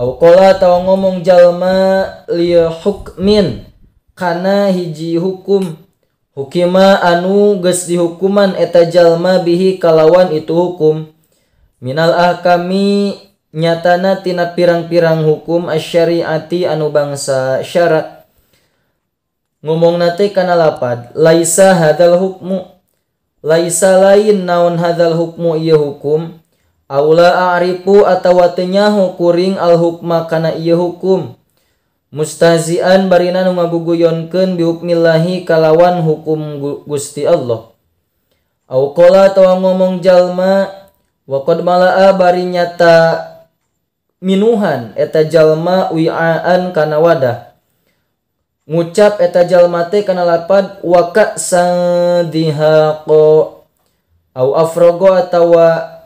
Au qala atawa ngomong jalma li hukmin kana hiji hukum hukima anu geus dihukuman eta jalma bihi kalawan itu hukum minal ahkami nyatana tina pirang-pirang hukum asyariati anu bangsa syarat. Ngomongna teh kana lapad laisa hadzal hukmu laisa lain naon hadzal hukmu ieu hukum aula a'rifu atawa teu nyaho kuring al hukma kana ieu hukum mustazian barina nu ngaguguyonkeun bihukmillahi kalawan hukum Gusti Allah. Au qala atawa ngomong jalma wa qad malaa bari nyata minuhan eta jalma wi'aan kana wadah ngucap eta jalma teh kana lapad wa ka'sandihaqa au afrogo atawa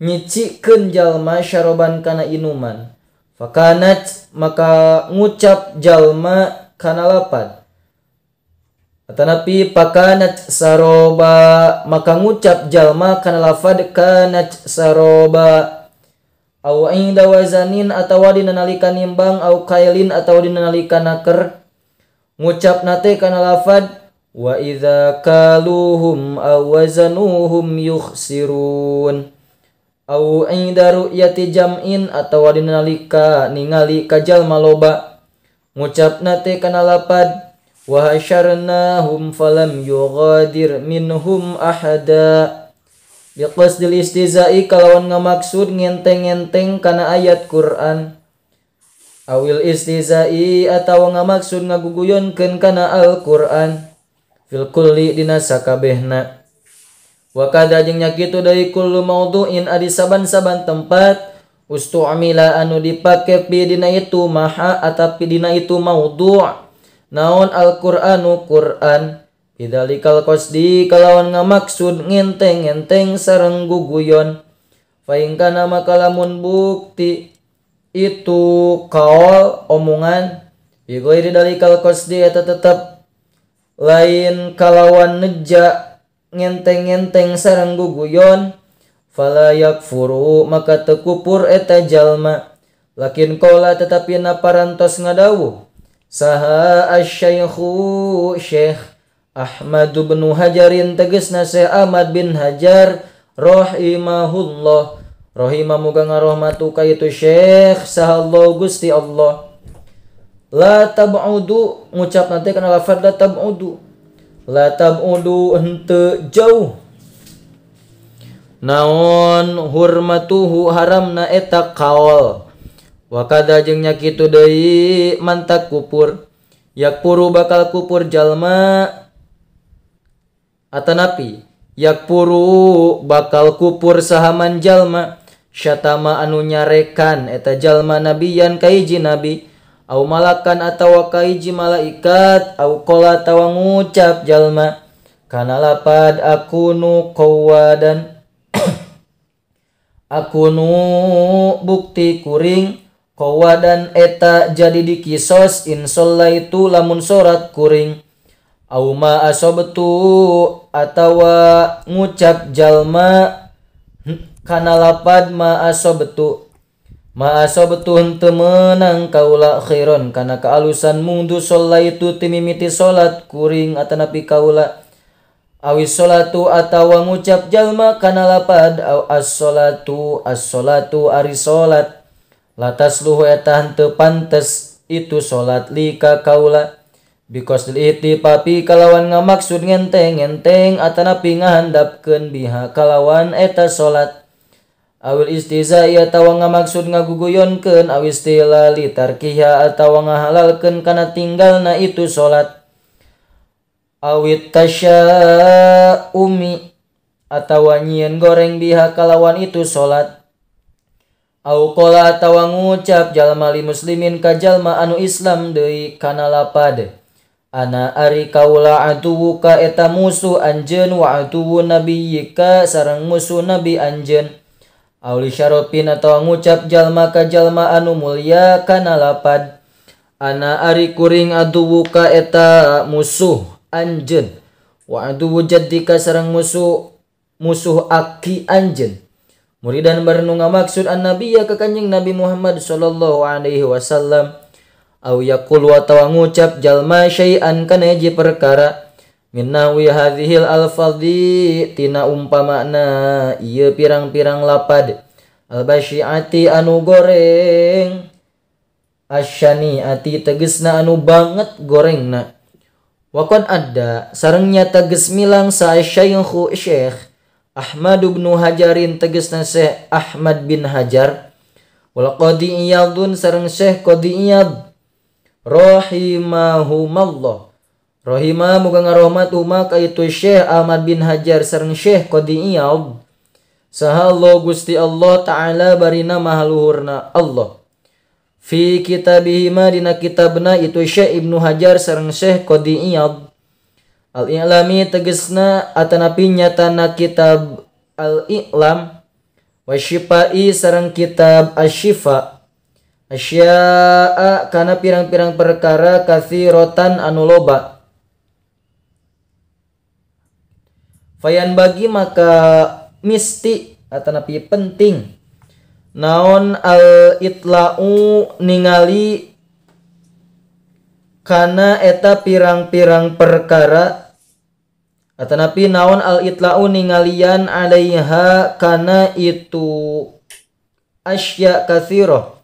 nyicikeun jalma syaroban kana inuman fakanat maka ngucap jalma kana lapad atanapi pakanat saroba maka ngucap jalma kana lafad kanat saroba au inda wazanin atawa dina nalika nimbang au kailin atawa dina nalika naker ngucap nate kana lafad wa idza kaluhum aw wazanuhum yukhsirun au inda ru'yati jam'in atawa dina nalika ningali ka jalma loba ngucap nate kana lapad wa hasyarnahum falam yughadir minhum ahada biqasdil istizai kalawan ngamaksud ngenteng-ngenteng kana ayat Quran awil istizai atawa ngamaksud ngaguguyonkeun kana Al-Qur'an fil kulli dina sakabehna. Wa kada jeung nya kitu deui kullu maudhu'in adi saban-saban tempat ustu'mila anu dipake pi dina itu maha atapi dina itu maudhu' naon Al-Qur'anu Qur'an bidzalikal qasdi kalawan ngamaksud ngenteng-ngenteng sareng guguyon fa in kana maka lamun bukti itu kaol omongan bi ghairi dalikal qasdi eta tetep lain kalawan neja ngenteng-ngenteng sareng guguyon fala yakfuru maka teu kupur eta jalma lakin qala tetapi naparantos ngadawuh saha asy-syaikhu Syekh Ahmad bin Hajarin tegesna Syekh Ahmad bin Hajar rahimahullah rahimah muga ngarohmatu ka itu Syekh saha Allah Gusti Allah. La tab'udu ngucap nanti kana lafaz la tab'udu la tab'udu henteu jauh naon hurmatuhu haramna eta kaol wa kada jeung nya kitu deui mantak kupur yakpuru bakal kupur jalma atanapi yakpuru bakal kupur sahaman jalma syatama anu nyarekan eta jalma nabiyan kaiji nabi au malakan atawa kaiji malaikat au qala atawa ngucap jalma kana lapad akunu qawadan akunu bukti kuring qawadan eta jadi dikisos in sallaitu lamun salat kuring au ma asabtu atawa ngucap jalma kana lapad ma asabtu henteu meunang kaula khairon kana kaalusan mundu sallaitu timimiti salat kuring atanapi kaula awis salatu atawa ngucap jalma kana lapad au as-salatu as-salatu ari salat latasluhu eta henteu pantes itu salat li ka kaula bikos papi kalawan ngamaksud ngenteng-ngenteng atanapi ngahandapkeun biha kalawan eta salat awil istizai atawa ngamaksud ngaguguyonkeun awis tilali tarkiha atawa ngahalalkeun kana tinggalna itu salat awit tasyaumi atawa nyieun goreng biha kalawan itu salat au qala atawa ngucap jalma li muslimin ka jalma anu Islam deui kana lapad ana ari kaula aduwuka eta musuh anjeun wa aduwu nabiyyika sareng musuh nabi anjeun auli syarofin atawa ngucap jalma ka jalma anu mulya kana lapad ana ari kuring aduwuka eta musuh anjeun wa aduwu jaddika sareng musuh aki anjeun. Muridan barnu ngamaksud annabiyya ka kanjing Nabi Muhammad sallallahu alaihi wasallam au yaqul wa tawa ngucap jalma syai'an kana hiji perkara min nahwi hadhil alfadhi tina umpamana ieu pirang-pirang lapad albasyiati anu goreng asyaniati tegesna anu banget gorengna. Waqad adda sareng nyata geus milang sa syaikhu Syekh Ahmad bin Hajarin tegesna Syekh Ahmad bin Hajar wal Qadi Iyadun sareng Syekh Qadi Iyad rahimahumallah rahima muga ngarohmat huma ka itu Syekh Ahmad bin Hajar sareng Syekh Qadi Iyad saha Allah Gusti Allah Ta'ala barina mahaluhurna Allah fi kitabihima dina kitabna itu Syekh Ibnu Hajar sareng Syekh Qadi Iyad al-I'lami tegesna atanapi nyatana kitab al-I'lam wa Syifa'i sareng kitab Asy-Syifa asya'a kana pirang-pirang perkara katsirotan anu loba fayan bagi maka misti atanapi penting naon al-itla'u ningali kana eta pirang-pirang perkara atanapi naon al-itla'u ningalian alaiha kana itu asya katsirah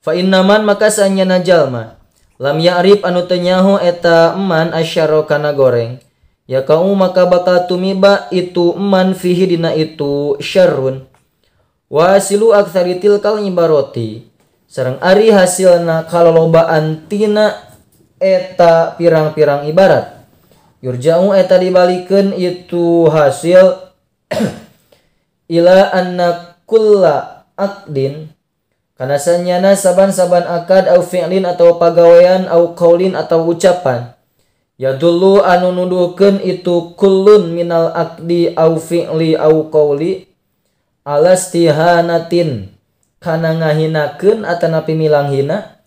fa innaman maka sanyana jalma lam ya'rif anu teu nyaho eta eman asyara kana goreng ya kau maka bakal tumiba itu eman fihi dina itu syarrun wasilu aktsari tilkal ibaroti sareng ari hasilna kalolobaan tina eta pirang-pirang ibarat yurja'u eta dibalikeun itu hasil ila anna kulla aqdin kana sanyana saban-saban akad au fi'lin atau pagawean au qaulin atau ucapan yadullu anu nuduhkeun itu kullun minal aqdi au fi'li au qauli alastihanatin kana ngahinakeun atanapi milang hina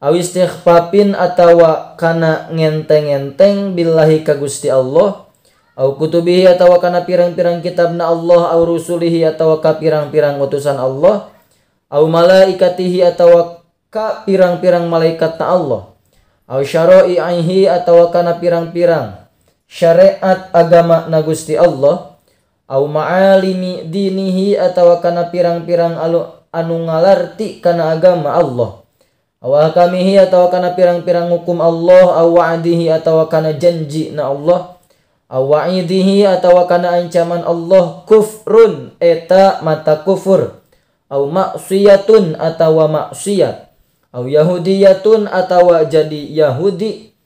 aw istighfafin atawa kana ngenteng-ngenteng billahi ka Gusti Allah au kutubihi atawa kana pirang-pirang kitabna Allah au rusulihi atawa ka pirang-pirang utusan Allah au malaikatihi atawa ka pirang-pirang malaikatna Allah au syara'ihi atawa kana pirang-pirang syariat agama na Gusti Allah au ma'alimi dinihi atawa kana pirang-pirang anu ngalarti kana agama Allah au ahkamihi atawa kana pirang-pirang hukum Allah au wa'dihi atawa kana janji na Allah au wa'idihi atawa kana ancaman Allah kufrun eta mata kufur au maksiyatun atawa maksiat au yahudiyatun atawa jadi Yahudi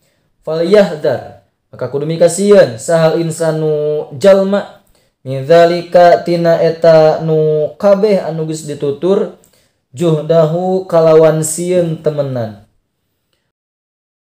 falyahdar maka kudu mikasieun sahal insanu jalma min zalika tina eta nu kabeh anu geus ditutur juhdahu kalawan sieun temenan